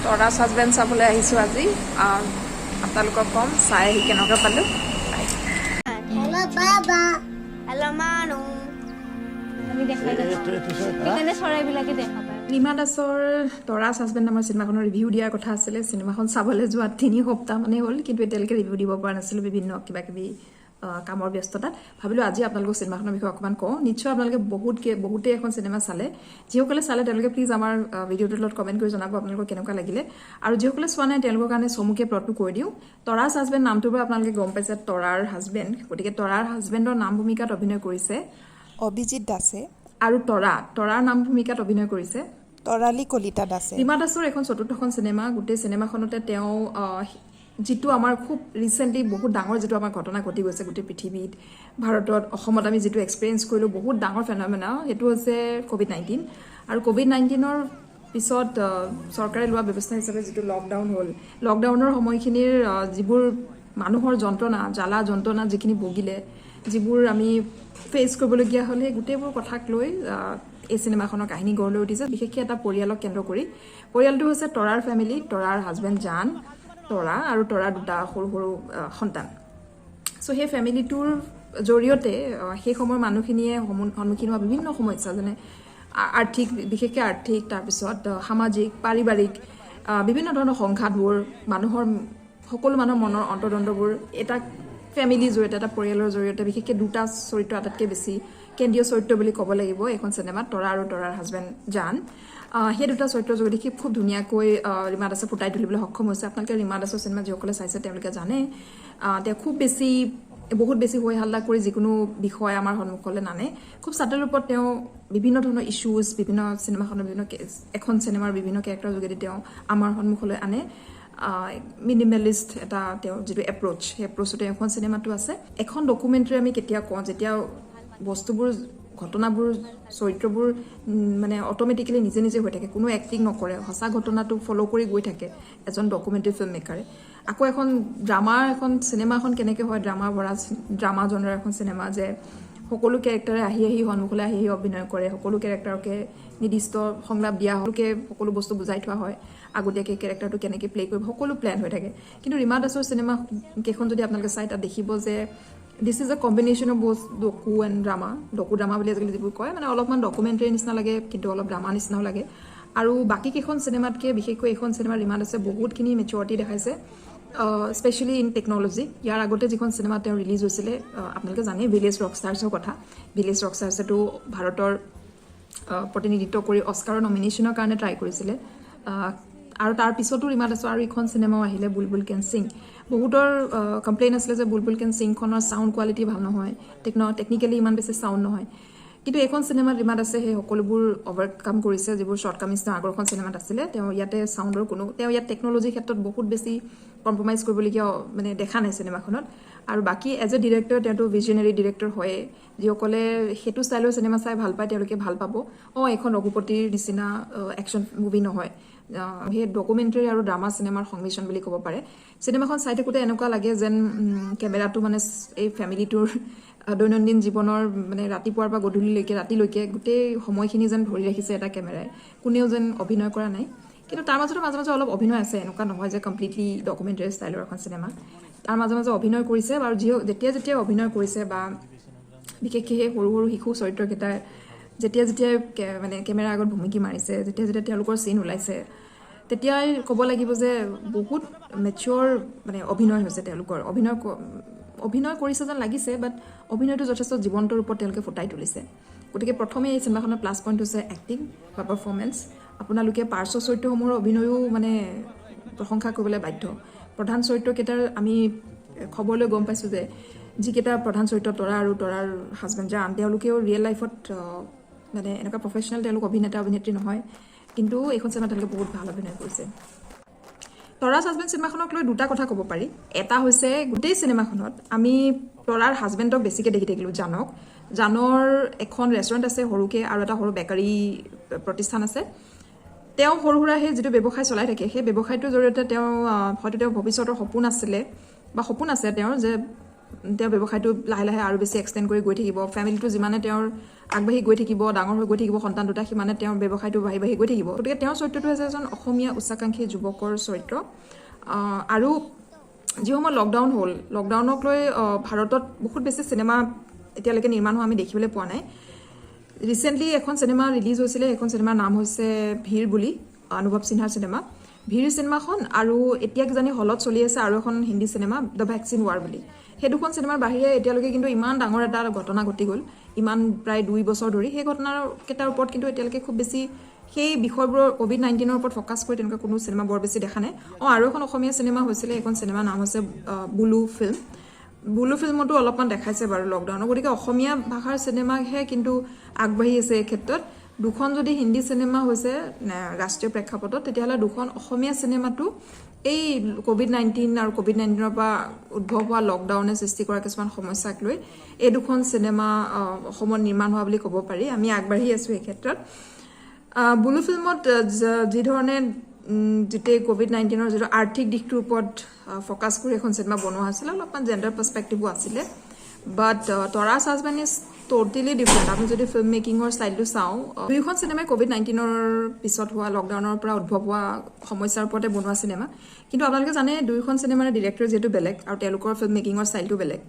তৰাছ husband চাবলৈ আহিছোঁ আজি। আপোনালোকক ক'ম চাই আহি কেনেকুৱা পালোঁ। Hello, Baba. Hello, Manu. আমি দেখাই নাপাওঁ, সেইকাৰণে চৰাইবিলাকে দেখা পায়। ৰীমা দাসৰ তৰাছ হাজবেণ্ড নামৰ চিনেমাখনৰ ৰিভিউ দিয়াৰ কথা আছিলে। চিনেমাখন চাবলৈ যোৱা 3 সপ্তাহমানেই হ'ল, কিন্তু এতিয়ালৈকে ৰিভিউ দিব পৰা নাছিলোঁ বিভিন্ন কিবা কিবি কামৰ ব্যস্ততাত। ভাবিলোঁ আজি আপোনালোকক চিনেমাখনৰ বিষয়ে অকণমান কওঁ। নিশ্চয় আপোনালোকে বহুতেই এখন চিনেমা চালে। যিসকলে চালে, তেওঁলোকে প্লিজ আমাৰ ভিডিঅ'টোৰ লগত কমেণ্ট কৰি জনাব আপোনালোকৰ কেনেকুৱা লাগিলে। আৰু যিসকলে চোৱা নাই, তেওঁলোকৰ কাৰণে চমুকে প্লটটো কৈ দিওঁ। তৰাছ হাজবেণ্ড নামটোৰ পৰা আপোনালোকে গম পাইছে, তৰাৰ হাজবেণ্ড। গতিকে তৰাৰ হাজবেণ্ডৰ নাম ভূমিকাত অভিনয় কৰিছে অভিজিত দাসে আৰু তৰাৰ নাম ভূমিকাত অভিনয় কৰিছে তৰালী কলিতা দাসে। ৰীমা দাসৰ এখন চতুৰ্থখন চিনেমা। গোটেই চিনেমাখনতে তেওঁ যিটো আমাৰ খুব ৰিচেণ্টলি বহুত ডাঙৰ যিটো আমাৰ ঘটনা ঘটি গৈছে গোটেই পৃথিৱীত, ভাৰতত, অসমত, আমি যিটো এক্সপিৰিয়েঞ্চ কৰিলোঁ, বহুত ডাঙৰ ফেনমেনা, সেইটো হৈছে ক'ভিড-19। আৰু ক'ভিড-19ৰ পিছত চৰকাৰে লোৱা ব্যৱস্থা হিচাপে যিটো লকডাউন হ'ল, লকডাউনৰ সময়খিনিৰ যিবোৰ মানুহৰ যন্ত্ৰণা, জ্বালা যন্ত্ৰণা যিখিনি ভুগিলে, যিবোৰ আমি ফেচ কৰিবলগীয়া হ'ল, সেই গোটেইবোৰ কথাক লৈ এই চিনেমাখনৰ কাহিনী গঢ় লৈ উঠিছে, বিশেষকৈ এটা পৰিয়ালক কেন্দ্ৰ কৰি। পৰিয়ালটো হৈছে তৰাৰ ফেমিলি, তৰাৰ হাজবেণ্ড জান, তৰা আৰু তৰাৰ দুটা সৰু সৰু সন্তান। চ' সেই ফেমিলিটোৰ জৰিয়তে সেই সময়ৰ মানুহখিনিয়ে সন্মুখীন হোৱা বিভিন্ন সমস্যা, যেনে আৰ্থিক, বিশেষকৈ আৰ্থিক, তাৰপিছত সামাজিক, পাৰিবাৰিক বিভিন্ন ধৰণৰ সংঘাতবোৰ, মানুহৰ, সকলো মানুহৰ মনৰ অন্তৰ্দ্বন্দ্ববোৰ এটা ফেমিলিৰ জৰিয়তে, এটা পৰিয়ালৰ জৰিয়তে, বিশেষকৈ দুটা চৰিত্ৰ আটাইতকৈ বেছি কেন্দ্ৰীয় চৰিত্ৰ বুলি ক'ব লাগিব এইখন চিনেমাত, তৰা আৰু তৰাৰ হাজবেণ্ড জান। সেই দুটা চৰিত্ৰৰ যোগেদি সি খুব ধুনীয়াকৈ ৰীমা দাসে ফুটাই তুলিবলৈ সক্ষম হৈছে। আপোনালোকে ৰীমা দাসৰ চিনেমা যিসকলে চাইছে, তেওঁলোকে জানে, তেওঁ খুব বেছি, বহুত বেছি হৈ হাল্লা কৰি যিকোনো বিষয় আমাৰ সন্মুখলৈ নানে। খুব চাটল ৰূপত তেওঁ বিভিন্ন ধৰণৰ ইছ্যুজ, বিভিন্ন চিনেমাখনৰ বিভিন্ন এখন চিনেমাৰ বিভিন্ন কেৰেক্টাৰৰ যোগেদি তেওঁ আমাৰ সন্মুখলৈ আনে। মিনিমেলিষ্ট এটা তেওঁৰ যিটো এপ্ৰ'চ, সেই এপ্ৰ'চটো এখন চিনেমাটো আছে। এখন ডকুমেণ্টাৰী আমি কেতিয়া কওঁ? যেতিয়া বস্তুবোৰ, ঘটনাবোৰ, চৰিত্ৰবোৰ মানে অট'মেটিকেলি নিজে নিজে হৈ থাকে, কোনো এক্টিং নকৰে, সঁচা ঘটনাটো ফ'ল' কৰি গৈ থাকে এজন ডকুমেণ্টাৰী ফিল্ম মেকাৰে। আকৌ এখন ড্ৰামাৰ এখন চিনেমা এখন কেনেকৈ হয়? ড্ৰামা ভৰা, ড্ৰামা জনাৰ এখন চিনেমা যে সকলো কেৰেক্টাৰে আহি আহি সন্মুখলৈ আহি আহি অভিনয় কৰে, সকলো কেৰেক্টাৰকে নিৰ্দিষ্ট সংলাপ দিয়া হয়, সকলোকে সকলো বস্তু বুজাই থোৱা হয় আগতীয়াকৈ, কেৰেক্টাৰটো কেনেকৈ প্লে' কৰিব সকলো প্লেন হৈ থাকে। কিন্তু ৰীমা দাসৰ চিনেমা কেইখন যদি আপোনালোকে চায়, তাত দেখিব যে this is a combination of both docu and drama. Docu drama বুলি আজিকালি যিবোৰ কয়, মানে অলপমান ডকুমেণ্টাৰী নিচিনা লাগে, কিন্তু অলপ ড্ৰামা নিচিনাও লাগে। আৰু বাকী কেইখন চিনেমাতকৈ বিশেষকৈ এইখন চিনেমা ৰীমা দাসে বহুতখিনি মেচিয়ৰিটি দেখাইছে, স্পেচিয়েলি ইন টেকন'লজি। ইয়াৰ আগতে যিখন চিনেমা তেওঁ ৰিলিজ হৈছিলে, আপোনালোকে জানেই ভিলেজ ৰকষ্টাৰ্ছৰ কথা। ভিলেজ ৰকষ্টাৰ্ছেতো ভাৰতৰ প্ৰতিনিধিত্ব কৰি অস্কাৰৰ নমিনেশ্যনৰ কাৰণে ট্ৰাই কৰিছিলে। আৰু তাৰ পিছতো ৰীমা দাসৰ আৰু এইখন চিনেমাও আহিলে, বুলবুল কেন সিং। বহুতৰ কমপ্লেইন আছিলে যে বুলবুল কেন সিংখনৰ চাউণ্ড কোৱালিটি ভাল নহয়, টেকনিকেলি ইমান বেছি চাউণ্ড নহয়। কিন্তু এইখন চিনেমাত ৰীমা দাসে সেই সকলোবোৰ অভাৰকাম কৰিছে, যিবোৰ শ্বৰ্ট কামিংছ তেওঁ আগৰখন চিনেমাত আছিলে। তেওঁ ইয়াতে চাউণ্ডৰ কোনো, তেওঁ ইয়াত টেকন'লজিৰ ক্ষেত্ৰত বহুত বেছি কম্প্ৰমাইজ কৰিবলগীয়া মানে দেখা নাই চিনেমাখনত। আৰু বাকী এজ এ ডিৰেক্টৰ তেওঁতো ভিজনেৰী ডিৰেক্টৰ হয়েই। যিসকলে সেইটো ষ্টাইলৰ চিনেমা চাই ভাল পায়, তেওঁলোকে ভাল পাব। এইখন ৰঘুপতিৰ নিচিনা একশ্যন মুভি নহয়, সেই ডকুমেণ্টাৰী আৰু ড্ৰামা চিনেমাৰ সংমিশ্ৰণ বুলি ক'ব পাৰে। চিনেমাখন চাই থাকোঁতে এনেকুৱা লাগে যেন কেমেৰাটো মানে এই ফেমিলিটোৰ দৈনন্দিন জীৱনৰ মানে ৰাতিপুৱাৰ পৰা গধূলিলৈকে, ৰাতিলৈকে গোটেই সময়খিনি যেন ধৰি ৰাখিছে এটা কেমেৰাই, কোনেও যেন অভিনয় কৰা নাই। কিন্তু তাৰ মাজতো মাজে মাজে অলপ অভিনয় আছে। এনেকুৱা নহয় যে কমপ্লিটলি ডকুমেণ্টাৰী ষ্টাইলৰ এখন চিনেমা। তাৰ মাজে মাজে অভিনয় কৰিছে আৰু যেতিয়া যেতিয়া অভিনয় কৰিছে বা বিশেষকৈ সেই সৰু সৰু শিশু চৰিত্ৰকেইটাই যেতিয়া যেতিয়া মানে কেমেৰাৰ আগত ভুমুকি মাৰিছে, যেতিয়া যেতিয়া তেওঁলোকৰ চিন ওলাইছে, তেতিয়াই ক'ব লাগিব যে বহুত মেচিয়ৰ মানে অভিনয় হৈছে তেওঁলোকৰ। অভিনয় কৰিছে যেন লাগিছে, বাট অভিনয়টো যথেষ্ট জীৱন্ত ৰূপত তেওঁলোকে ফুটাই তুলিছে। গতিকে প্ৰথমে এই চিনেমাখনৰ প্লাছ পইণ্ট হৈছে এক্টিং বা পাৰফৰ্মেঞ্চ। আপোনালোকে পাৰ্শ্ব চৰিত্ৰসমূহৰ অভিনয়ো মানে প্ৰশংসা কৰিবলৈ বাধ্য। প্ৰধান চৰিত্ৰকেইটাৰ আমি খবৰ লৈ গম পাইছোঁ যে যিকেইটা প্ৰধান চৰিত্ৰ, তৰা আৰু তৰাৰ হাজবেণ্ড জান, তেওঁলোকেও ৰিয়েল লাইফত মানে এনেকুৱা প্ৰফেচনেল তেওঁলোক অভিনেতা অভিনেত্ৰী নহয়, কিন্তু এইখন চিনেমাত তেওঁলোকে বহুত ভাল অভিনয় কৰিছে। তৰাছ হাজবেণ্ড চিনেমাখনক লৈ দুটা কথা ক'ব পাৰি। এটা হৈছে গোটেই চিনেমাখনত আমি তৰাৰ হাজবেণ্ডক বেছিকৈ দেখি থাকিলোঁ, জানক। জানৰ এখন ৰেষ্টুৰেণ্ট আছে সৰুকৈ আৰু এটা সৰু বেকাৰী প্ৰতিষ্ঠান আছে। তেওঁ সৰু সুৰা সেই যিটো ব্যৱসায় চলাই থাকে, সেই ব্যৱসায়টোৰ জৰিয়তে তেওঁ হয়তো তেওঁৰ ভৱিষ্যতৰ সপোন আছিলে বা সপোন আছে তেওঁৰ যে তেওঁৰ ব্যৱসায়টো লাহে লাহে আৰু বেছি এক্সটেণ্ড কৰি গৈ থাকিব। ফেমিলিটো যিমানে তেওঁৰ আগবাঢ়ি গৈ থাকিব, ডাঙৰ হৈ গৈ থাকিব সন্তান দুটা, সিমানে তেওঁৰ ব্যৱসায়টো বাঢ়ি বাঢ়ি গৈ থাকিব। গতিকে তেওঁৰ চৰিত্ৰটো হৈছে এজন অসমীয়া উচ্চাকাংক্ষী যুৱকৰ চৰিত্ৰ। আৰু যি সময়ত লকডাউন হ'ল, লকডাউনক লৈ ভাৰতত বহুত বেছি চিনেমা এতিয়ালৈকে নিৰ্মাণ হোৱা আমি দেখিবলৈ পোৱা নাই। ৰিচেণ্টলি এখন চিনেমা ৰিলিজ হৈছিলে, সেইখন চিনেমাৰ নাম হৈছে ভিৰ বুলি, অনুভৱ সিনহাৰ চিনেমা ভিৰ চিনেমাখন। আৰু এতিয়া কিজানি হলত চলি আছে আৰু এখন Hindi cinema the vaccine war বুলি। সেই দুখন চিনেমাৰ বাহিৰে এতিয়ালৈকে কিন্তু ইমান ডাঙৰ এটা ঘটনা ঘটি গ'ল ইমান প্ৰায় 2 বছৰ ধৰি, সেই ঘটনাকেইটাৰ ওপৰত কিন্তু এতিয়ালৈকে খুব বেছি সেই বিষয়বোৰৰ ক'ভিড-19ৰ ওপৰত ফ'কাছ কৰি তেনেকুৱা কোনো চিনেমা বৰ বেছি দেখা নাই। অঁ, আৰু এখন অসমীয়া চিনেমা হৈছিলে, সেইখন চিনেমাৰ নাম হৈছে বুলু ফিল্ম। বুলু ফিল্মতো অলপমান দেখাইছে বাৰু লকডাউনৰ। গতিকে অসমীয়া ভাষাৰ চিনেমাহে কিন্তু আগবাঢ়ি আছে এই ক্ষেত্ৰত। দুখন যদি হিন্দী চিনেমা হৈছে ৰাষ্ট্ৰীয় প্ৰেক্ষাপটত, তেতিয়াহ'লে দুখন অসমীয়া চিনেমাটো এই ক'ভিড-19 আৰু ক'ভিড-19ৰ পৰা উদ্ভৱ হোৱা লকডাউনে সৃষ্টি কৰা কিছুমান সমস্যাক লৈ এই দুখন চিনেমা অসমত নিৰ্মাণ হোৱা বুলি ক'ব পাৰি। আমি আগবাঢ়ি আছোঁ এই ক্ষেত্ৰত। বুলু ফিল্মত যি ধৰণে গোটেই ক'ভিড-19ৰ যিটো আৰ্থিক দিশটোৰ ওপৰত ফ'কাছ কৰি এখন চিনেমা বনোৱা হৈছিলে, অলপমান জেণ্ডাৰ পাৰ্চপেক্টিভো আছিলে, but Tara's Husband is totally different. আমি যদি ফিল্ম মেকিঙৰ ষ্টাইলটো চাওঁ, দুয়োখন চিনেমাই ক'ভিড-19ৰ পিছত হোৱা লকডাউনৰ পৰা উদ্ভৱ হোৱা সমস্যাৰ ওপৰতে বনোৱা চিনেমা। কিন্তু আপোনালোকে জানে, দুয়োখন চিনেমাৰ ডিৰেক্টৰ যিহেতু বেলেগ আৰু তেওঁলোকৰ ফিল্ম মেকিঙৰ ষ্টাইলটো বেলেগ।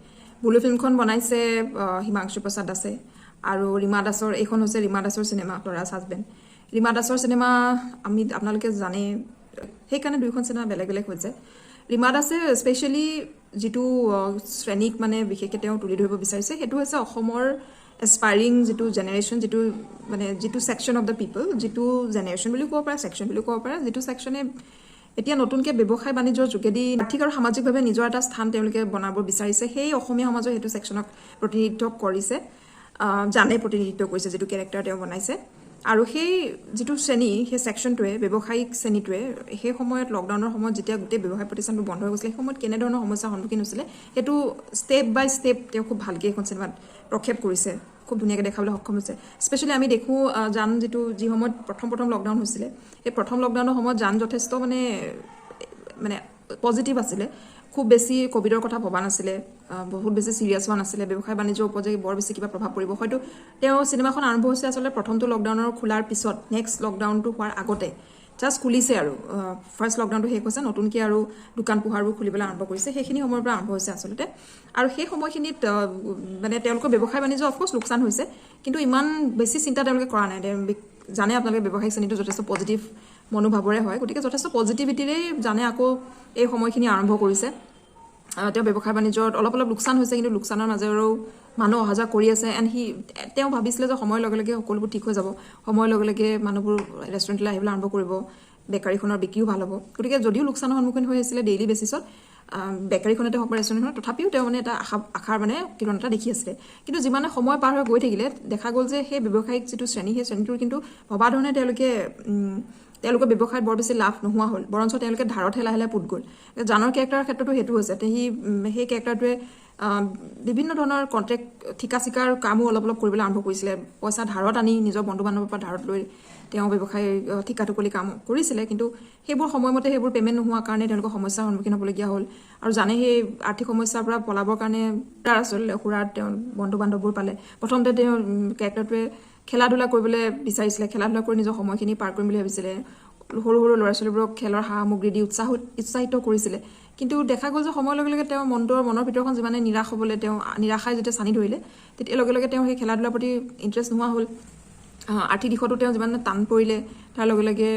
বুলু ফিল্মখন বনাইছে হিমাংশু প্ৰসাদ দাসে আৰু ৰীমা দাসৰ এইখন হৈছে ৰীমা দাসৰ চিনেমা তৰাছ হাজবেণ্ড। ৰীমা দাসৰ চিনেমা আমি আপোনালোকে জানে, সেইকাৰণে দুয়োখন চিনেমা বেলেগ বেলেগ হৈ যায়। ৰীমা দাসে স্পেচিয়েলি যিটো শ্ৰেণীক মানে বিশেষকৈ তেওঁ তুলি ধৰিব বিচাৰিছে, সেইটো হৈছে অসমৰ এছপাইৰিং যিটো জেনেৰেশ্যন, যিটো মানে যিটো ছেকশ্যন অফ the people, যিটো জেনেৰেশ্যন বুলিও ক'ব পাৰে, ছেকশ্যন বুলিও ক'ব পাৰে, যিটো ছেকশ্যনে এতিয়া নতুনকৈ ব্যৱসায় বাণিজ্যৰ যোগেদি আৰ্থিক আৰু সামাজিকভাৱে নিজৰ এটা স্থান তেওঁলোকে বনাব বিচাৰিছে, সেই অসমীয়া সমাজৰ সেইটো ছেকশ্যনক প্ৰতিনিধিত্ব কৰিছে, জানে প্ৰতিনিধিত্ব কৰিছে যিটো কেৰেক্টাৰ তেওঁ বনাইছে। আৰু সেই যিটো শ্ৰেণী, সেই ছেকশ্যনটোৱে, ব্যৱসায়িক শ্ৰেণীটোৱে সেই সময়ত লকডাউনৰ সময়ত যেতিয়া গোটেই ব্যৱসায় প্ৰতিষ্ঠানবোৰ বন্ধ হৈ গৈছিলে, সেই সময়ত কেনেধৰণৰ সমস্যাৰ সন্মুখীন হৈছিলে, সেইটো ষ্টেপ বাই ষ্টেপ তেওঁ খুব ভালকৈ এইখন চিনেমাত প্ৰক্ষেপ কৰিছে, খুব ধুনীয়াকৈ দেখাবলৈ সক্ষম হৈছে। স্পেচিয়েলি আমি দেখোঁ জান যিটো যি সময়ত প্ৰথম প্ৰথম লকডাউন হৈছিলে, সেই প্ৰথম লকডাউনৰ সময়ত জান যথেষ্ট মানে মানে পজিটিভ আছিলে। খুব বেছি ক'ভিডৰ কথা ভবা নাছিলে, বহুত বেছি চিৰিয়াছ হোৱা নাছিলে ব্যৱসায় বাণিজ্যৰ ওপৰত যে বৰ বেছি কিবা প্ৰভাৱ পৰিব। হয়তো তেওঁ চিনেমাখন আৰম্ভ হৈছে আচলতে প্ৰথমটো লকডাউনৰ খোলাৰ পিছত, নেক্সট লকডাউনটো হোৱাৰ আগতে, জাষ্ট খুলিছে আৰু ফাৰ্ষ্ট লকডাউনটো শেষ হৈছে, নতুনকৈ আৰু দোকান পোহাৰবোৰ খুলিবলৈ আৰম্ভ কৰিছে, সেইখিনি সময়ৰ পৰা আৰম্ভ হৈছে আচলতে। আৰু সেই সময়খিনিত মানে তেওঁলোকৰ ব্যৱসায় বাণিজ্য অফক'ৰ্ছ লোকচান হৈছে, কিন্তু ইমান বেছি চিন্তা তেওঁলোকে কৰা নাই। জানে আপোনালোকে, ব্যৱসায়িক শ্ৰেণীটো যথেষ্ট পজিটিভ মনোভাৱৰে হয়। গতিকে যথেষ্ট পজিটিভিটিৰেই জানে আকৌ এই সময়খিনি আৰম্ভ কৰিছে। তেওঁ ব্যৱসায় বাণিজ্যত অলপ অলপ লোকচান হৈছে, কিন্তু লোকচানৰ মাজেৰেও মানুহ অহা যোৱা কৰি আছে। এণ্ড তেওঁ ভাবিছিলে যে সময়ৰ লগে লগে সকলোবোৰ ঠিক হৈ যাব, সময়ৰ লগে লগে মানুহবোৰ ৰেষ্টুৰেণ্টলৈ আহিবলৈ আৰম্ভ কৰিব, বেকাৰীখনৰ বিক্ৰীও ভাল হ'ব। গতিকে যদিও লোকচানৰ সন্মুখীন হৈ আছিলে ডেইলি বেচিছত বেকাৰীখনতে হওক বা ৰেষ্টুৰেণ্টখনত, তথাপিও তেওঁ মানে এটা আশাৰ মানে কিৰণ এটা দেখি আছিলে। কিন্তু যিমানে সময় পাৰ হৈ গৈ থাকিলে, দেখা গ'ল যে সেই ব্যৱসায়িক যিটো শ্ৰেণী, সেই শ্ৰেণীটোৰ কিন্তু ভবা ধৰণে তেওঁলোকৰ ব্যৱসায়ত বৰ বেছি লাভ নোহোৱা হ'ল, বৰঞ্চ তেওঁলোকে ধাৰতহে লাহে লাহে পোত গ'ল। জানৰ কেৰেক্টাৰৰ ক্ষেত্ৰতো সেইটো হৈছে। সেই কেৰেক্টাৰটোৱে বিভিন্ন ধৰণৰ কণ্ট্ৰেক্ট, ঠিকা চিকাৰ কামো অলপ অলপ কৰিবলৈ আৰম্ভ কৰিছিলে। পইচা ধাৰত আনি, নিজৰ বন্ধু বান্ধৱৰ পৰা ধাৰত লৈ তেওঁ ব্যৱসায় ঠিকা টুকলি কাম কৰিছিলে। কিন্তু সেইবোৰ সময়মতে সেইবোৰ পে'মেণ্ট নোহোৱাৰ কাৰণে তেওঁলোকৰ সমস্যাৰ সন্মুখীন হ'বলগীয়া হ'ল। আৰু জানে সেই আৰ্থিক সমস্যাৰ পৰা পলাবৰ কাৰণে তাৰ আচলতে সুৰাত তেওঁ বন্ধু বান্ধৱবোৰ পালে। প্ৰথমতে তেওঁ কেৰেক্টাৰটোৱে খেলা ধূলা কৰিবলৈ বিচাৰিছিলে, খেলা ধূলা কৰি নিজৰ সময়খিনি পাৰ কৰিম বুলি ভাবিছিলে। সৰু সৰু ল'ৰা ছোৱালীবোৰক খেলৰ সা সামগ্ৰী দি উৎসাহিত কৰিছিলে। কিন্তু দেখা গ'ল যে সময়ৰ লগে লগে তেওঁৰ মনৰ ভিতৰখন যিমানে নিৰাশ হ'বলৈ, তেওঁ নিৰাশাই যেতিয়া ছানি ধৰিলে, তেতিয়া লগে লগে তেওঁ সেই খেলা ধূলাৰ প্ৰতি ইণ্টাৰেষ্ট নোহোৱা হ'ল। আৰ্থিক দিশতো তেওঁ যিমানে টান পৰিলে, তাৰ লগে লগে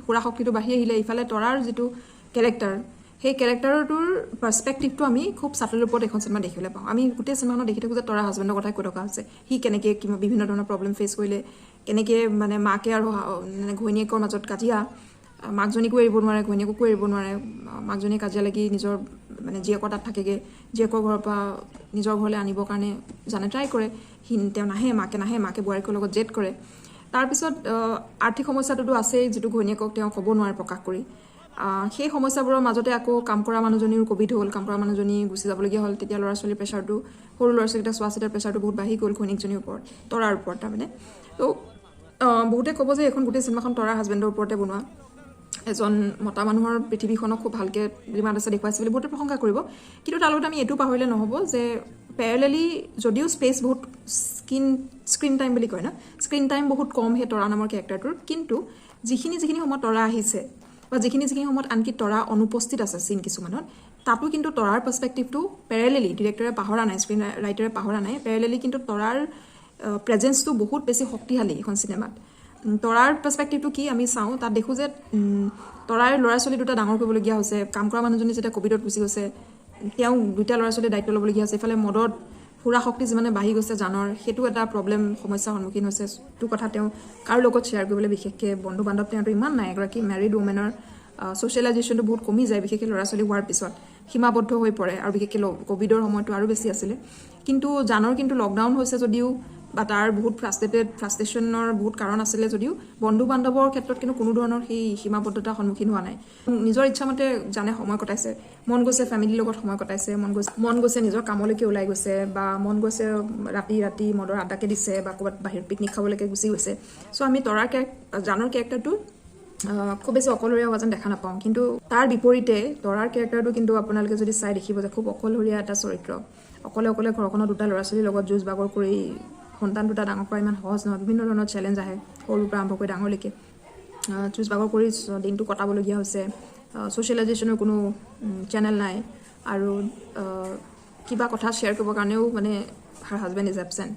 সুৰা শক্তিটো বাঢ়ি আহিলে। ইফালে তৰাৰ যিটো কেৰেক্টাৰ, সেই কেৰেক্টাৰটোৰ পাৰ্চপেক্টিভটো আমি খুব চাটল ৰূপত এইখন চিনেমা দেখিবলৈ পাওঁ। আমি গোটেই চিনেমাখনত দেখি থাকোঁ যে তৰা হাজবেণ্ডৰ কথাই কৈ থকা হৈছে, সি কেনেকৈ কিবা বিভিন্ন ধৰণৰ প্ৰব্লেম ফেচ কৰিলে, কেনেকৈ মানে মাকে আৰু মানে ঘৈণীয়েকৰ মাজত কাজিয়া, মাকজনীকো এৰিব নোৱাৰে, ঘৈণীয়েককো এৰিব নোৱাৰে। মাকজনীয়ে কাজিয়া লাগি নিজৰ মানে জীয়েকৰ তাত থাকেগৈ। জীয়েকৰ ঘৰৰ পৰা নিজৰ ঘৰলৈ আনিবৰ কাৰণে জানে ট্ৰাই কৰে, তেওঁ নাহে, মাকে নাহে, মাকে বোৱাৰীকৰ লগত জেদ কৰে। তাৰপিছত আৰ্থিক সমস্যাটোতো আছেই, যিটো ঘৈণীয়েকক তেওঁ ক'ব নোৱাৰে প্ৰকাশ কৰি। সেই সমস্যাবোৰৰ মাজতে আকৌ কাম কৰা মানুহজনীৰো ক'ভিড হ'ল, কাম কৰা মানুহজনী গুচি যাবলগীয়া হ'ল। তেতিয়া ল'ৰা ছোৱালীৰ প্ৰেছাৰটো, সৰু ল'ৰা ছোৱালীকেইটা চোৱা চিতাৰ প্ৰেছাৰটো বহুত বাঢ়ি গ'ল ঘৈণীয়েকজনীৰ ওপৰত, তৰাৰ ওপৰত তাৰমানে। ত' বহুতে ক'ব যে এইখন গোটেই চিনেমাখন তৰাৰ হাজবেণ্ডৰ ওপৰতে বনোৱা। এজন মতা মানুহৰ পৃথিৱীখনক খুব ভালকৈ ৰীমা দাসে দেখুৱাইছে বুলি বহুতে প্ৰশংসা কৰিব। কিন্তু তাৰ লগত আমি এইটো পাহৰিলে নহ'ব যে পেৰেলেলি যদিও স্পেচ বহুত, স্ক্ৰীণ টাইম বুলি কয় ন, স্ক্ৰীণ টাইম বহুত কম সেই তৰা নামৰ কেৰেক্টাৰটোৰ, কিন্তু যিখিনি যিখিনি সময়ত তৰা আহিছে বা যিখিনি যিখিনি সময়ত আনকি তৰা অনুপস্থিত আছে চিন কিছুমানত, তাতো কিন্তু তৰাৰ পাৰ্চপেক্টিভটো পেৰেলেলি ডিৰেক্টৰে পাহৰা নাই, স্ক্ৰীণ ৰাইটাৰে পাহৰা নাই। পেৰেলেলি কিন্তু তৰাৰ প্ৰেজেঞ্চটো বহুত বেছি শক্তিশালী এইখন চিনেমাত। তৰাৰ পাৰ্চপেক্টিভটো কি আমি চাওঁ, তাত দেখোঁ যে তৰাৰ ল'ৰা ছোৱালী দুটা ডাঙৰ কৰিবলগীয়া হৈছে। কাম কৰা মানুহজনী যেতিয়া ক'ভিডত গুচি গৈছে, তেওঁ দুটা ল'ৰা ছোৱালীৰ দায়িত্ব ল'বলগীয়া হৈছে। ইফালে মদত সুৰা শক্তি যিমানে বাঢ়ি গৈছে জানৰ, সেইটো এটা প্ৰব্লেম, সমস্যাৰ সন্মুখীন হৈছে। সেইটো কথা তেওঁ কাৰো লগত শ্বেয়াৰ কৰিবলৈ বিশেষকৈ বন্ধু বান্ধৱ তেওঁতো ইমান নাই। এগৰাকী মেৰিড ওমেনৰ ছ'চিয়েলাইজেশ্যনটো বহুত কমি যায়, বিশেষকৈ ল'ৰা ছোৱালী হোৱাৰ পিছত সীমাবদ্ধ হৈ পৰে আৰু বিশেষকৈ ক'ভিডৰ সময়টো আৰু বেছি আছিলে। কিন্তু জানৰ কিন্তু লকডাউন হৈছে যদিও বা তাৰ বহুত ফ্ৰাষ্ট্ৰেশ্যনৰ বহুত কাৰণ আছিলে যদিও বন্ধু বান্ধৱৰ ক্ষেত্ৰত কিন্তু কোনো ধৰণৰ সেই সীমাবদ্ধতাৰ সন্মুখীন হোৱা নাই। নিজৰ ইচ্ছামতে জানে সময় কটাইছে, মন গৈছে ফেমিলিৰ লগত সময় কটাইছে, মন গৈছে নিজৰ কামলৈকে ওলাই গৈছে বা মন গৈছে ৰাতি ৰাতি মদৰ আড্ডাকে দিছে বা ক'ৰবাত বাহিৰত পিকনিক খাবলৈকে গুচি গৈছে। চ' আমি তৰাৰ জানৰ কেৰেক্টাৰটো খুব বেছি অকলশৰীয়া হোৱা যেন দেখা নাপাওঁ। কিন্তু তাৰ বিপৰীতে তৰাৰ কেৰেক্টাৰটো কিন্তু আপোনালোকে যদি চাই দেখিব যে খুব অকলশৰীয়া এটা চৰিত্ৰ। অকলে অকলে ঘৰখনৰ দুটা ল'ৰা ছোৱালীৰ লগত যুঁজ বাগৰ কৰি সন্তান দুটা ডাঙৰ কৰা ইমান সহজ নহয়। বিভিন্ন ধৰণৰ চেলেঞ্জ আহে, সৰুৰ পৰা আৰম্ভ কৰি ডাঙৰলৈকে যুঁজ বাগৰ কৰি দিনটো কটাবলগীয়া হৈছে। ছ'চিয়েলাইজেশ্যনৰ কোনো চেনেল নাই আৰু কিবা কথা শ্বেয়াৰ কৰিবৰ কাৰণেও মানে her husband is absent.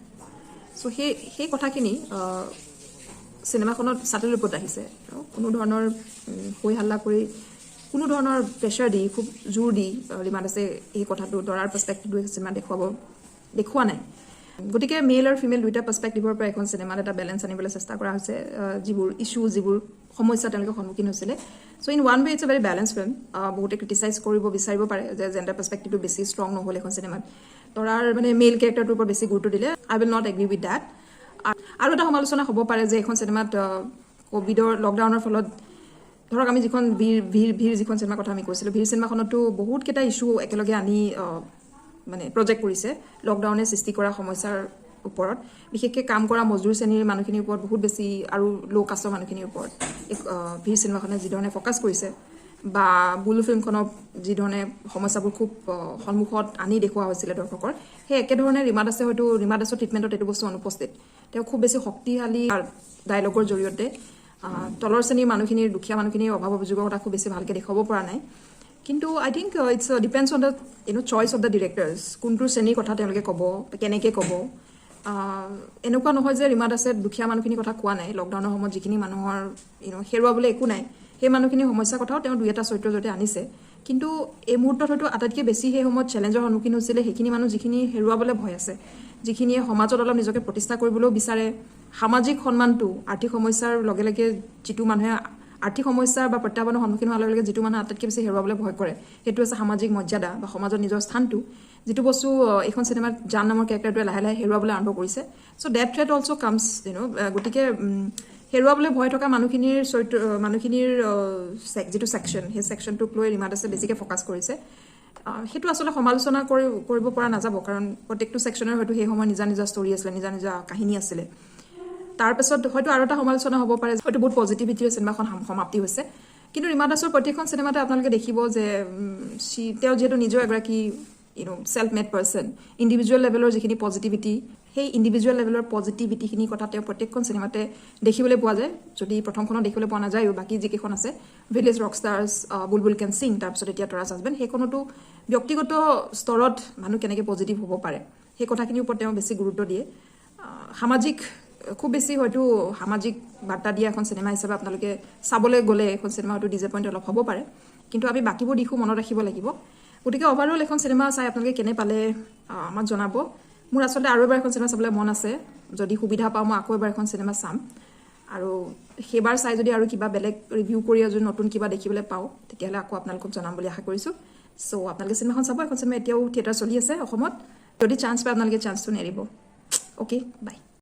So সেই সেই কথাখিনি চিনেমাখনত চাটেল ৰূপত আহিছে। কোনো ধৰণৰ হৈ হাল্লা কৰি, কোনো ধৰণৰ প্ৰেছাৰ দি, খুব জোৰ দি ৰীমা দাসে এই কথাটো, তৰাৰ পাৰ্চপেক্টিভটো চিনেমা দেখুওৱা নাই। গতিকে মেল আৰু ফিমেল দুইটা পাৰ্চপেক্টিভৰ পৰা এখন চিনেমাত এটা বেলেঞ্চ আনিবলৈ চেষ্টা কৰা হৈছে, যিবোৰ ইছ্যু, যিবোৰ সমস্যা তেওঁলোকে সন্মুখীন হৈছিলে। So in one way it's a very balanced film. বহুতে ক্ৰিটিচাইজ কৰিব বিচাৰিব পাৰে যে জেণ্ডাৰ পাৰ্চপেক্টিভটো বেছি ষ্ট্ৰং নহ'ল এখন চিনেমাত, তৰাৰ মানে মেল কেৰেক্টাৰটোৰ ওপৰত বেছি গুৰুত্ব দিলে। I will not agree with that. আৰু এটা সমালোচনা হ'ব পাৰে যে এইখন চিনেমাত ক'ভিডৰ লকডাউনৰ ফলত, ধৰক আমি যিখন ভিৰ ভিৰ ভিৰ যিখন চিনেমাৰ কথা আমি কৈছিলোঁ, ভিৰ চিনেমাখনতো বহুতকেইটা ইছ্যু একেলগে আনি মানে প্ৰজেক্ট কৰিছে লকডাউনে সৃষ্টি কৰা সমস্যাৰ ওপৰত। বিশেষকৈ কাম কৰা মজদুৰ শ্ৰেণীৰ মানুহখিনিৰ ওপৰত বহুত বেছি আৰু ল' কাষ্টৰ মানুহখিনিৰ ওপৰত এই ভিৰ চিনেমাখনে যিধৰণে ফ'কাছ কৰিছে বা বুলু ফিল্মখনক যিধৰণে সমস্যাবোৰ খুব সন্মুখত আনি দেখুওৱা হৈছিলে দৰ্শকৰ, সেই একেধৰণে ৰীমা দাসে হয়তো, ৰীমা দাসৰ ট্ৰিটমেণ্টত এইটো বস্তু অনুপস্থিত। তেওঁ খুব বেছি শক্তিশালী ডায়লগৰ জৰিয়তে তলৰ শ্ৰেণীৰ মানুহখিনিৰ, দুখীয়া মানুহখিনিৰ অভাৱ অভিযোগৰ কথা খুব বেছি ভালকৈ দেখুৱাব পৰা নাই। কিন্তু I think it's depends on the choice of the directors, কোনটো শ্ৰেণীৰ কথা তেওঁলোকে ক'ব, কেনেকৈ ক'ব। এনেকুৱা নহয় যে ৰীমা দাসে দুখীয়া মানুহখিনিৰ কথা কোৱা নাই। লকডাউনৰ সময়ত যিখিনি মানুহৰ হেৰুৱাবলৈ একো নাই, সেই মানুহখিনিৰ সমস্যাৰ কথাও তেওঁ দুই এটা চৰিত্ৰৰ জৰিয়তে আনিছে। কিন্তু এই মুহূৰ্তত হয়তো আটাইতকৈ বেছি সেই সময়ত চেলেঞ্জৰ সন্মুখীন হৈছিলে সেইখিনি মানুহ যিখিনি হেৰুৱাবলৈ ভয় আছে, যিখিনিয়ে সমাজত অলপ নিজকে প্ৰতিষ্ঠা কৰিবলৈও বিচাৰে। সামাজিক সন্মানটো আৰ্থিক সমস্যাৰ লগে লগে, যিটো মানুহে আৰ্থিক সমস্যাৰ বা প্ৰত্যাহ্বানৰ সন্মুখীন হোৱাৰ লগে লগে যিটো মানুহে আটাইতকৈ বেছি হেৰুৱাবলৈ ভয় কৰে, সেইটো হৈছে সামাজিক মৰ্যাদা বা সমাজত নিজৰ স্থানটো, যিটো বস্তু এইখন চিনেমাত জান নামৰ কেৰেক্টাৰটোৱে লাহে লাহে হেৰুৱাবলৈ আৰম্ভ কৰিছে। So that threat also comes. গতিকে হেৰুৱাবলৈ ভয় থকা মানুহখিনিৰ চৰিত্ৰ, মানুহখিনিৰ যিটো ছেকশ্যন, সেই ছেকশ্যনটোক লৈ ৰীমা দাসে বেছিকৈ ফ'কাছ কৰিছে। সেইটো আচলতে সমালোচনা কৰিব পৰা নাযাব, কাৰণ প্ৰত্যেকটো ছেকশ্যনৰ হয়তো সেই সময়ত নিজা নিজা ষ্টৰী আছিলে, নিজা নিজা কাহিনী আছিলে। তাৰপিছত হয়তো আৰু এটা সমালোচনা হ'ব পাৰে, হয়তো বহুত পজিটিভিটিৰে চিনেমাখন সমাপ্তি হৈছে। কিন্তু ৰীমা দাসৰ প্ৰত্যেকখন চিনেমাতে আপোনালোকে দেখিব যে তেওঁ যিহেতু নিজেও এগৰাকী self made person, individual লেভেলৰ যিখিনি পজিটিভিটি, সেই ইণ্ডিভিজুৱেল লেভেলৰ পজিটিভিটিখিনিৰ কথা তেওঁ প্ৰত্যেকখন চিনেমাতে দেখিবলৈ পোৱা যায়। যদি প্ৰথমখনত দেখিবলৈ পোৱা নাযায়ো, বাকী যিকেইখন আছে, ভিলেজ ৰকষ্টাৰ্ছ, বুলবুল কেন সিং, তাৰপিছত এতিয়া তৰাছ হাজবেণ্ড, সেইখনতো ব্যক্তিগত স্তৰত মানুহ কেনেকৈ পজিটিভ হ'ব পাৰে, সেই কথাখিনিৰ ওপৰত তেওঁ বেছি গুৰুত্ব দিয়ে। সামাজিক খুব বেছি হয়তো সামাজিক বাৰ্তা দিয়া এখন চিনেমা হিচাপে আপোনালোকে চাবলৈ গ'লে এখন চিনেমা হয়তো ডিজএপইণ্ট অলপ হ'ব পাৰে, কিন্তু আমি বাকীবোৰ দিশো মনত ৰাখিব লাগিব। গতিকে অভাৰঅল এখন চিনেমা চাই আপোনালোকে কেনে পালে আমাক জনাব। মোৰ আচলতে আৰু এবাৰ এখন চিনেমা চাবলৈ মন আছে। যদি সুবিধা পাওঁ, মই আকৌ এবাৰ এখন চিনেমা চাম আৰু সেইবাৰ চাই যদি আৰু কিবা বেলেগ ৰিভিউ কৰি যদি নতুন কিবা দেখিবলৈ পাওঁ, তেতিয়াহ'লে আকৌ আপোনালোকক জনাম বুলি আশা কৰিছোঁ। চ' আপোনালোকে চিনেমাখন চাব। এখন চিনেমা এতিয়াও থিয়েটাৰ চলি আছে অসমত। যদি চান্স পায়, আপোনালোকে চান্সটো নেৰিব। Okay, bye.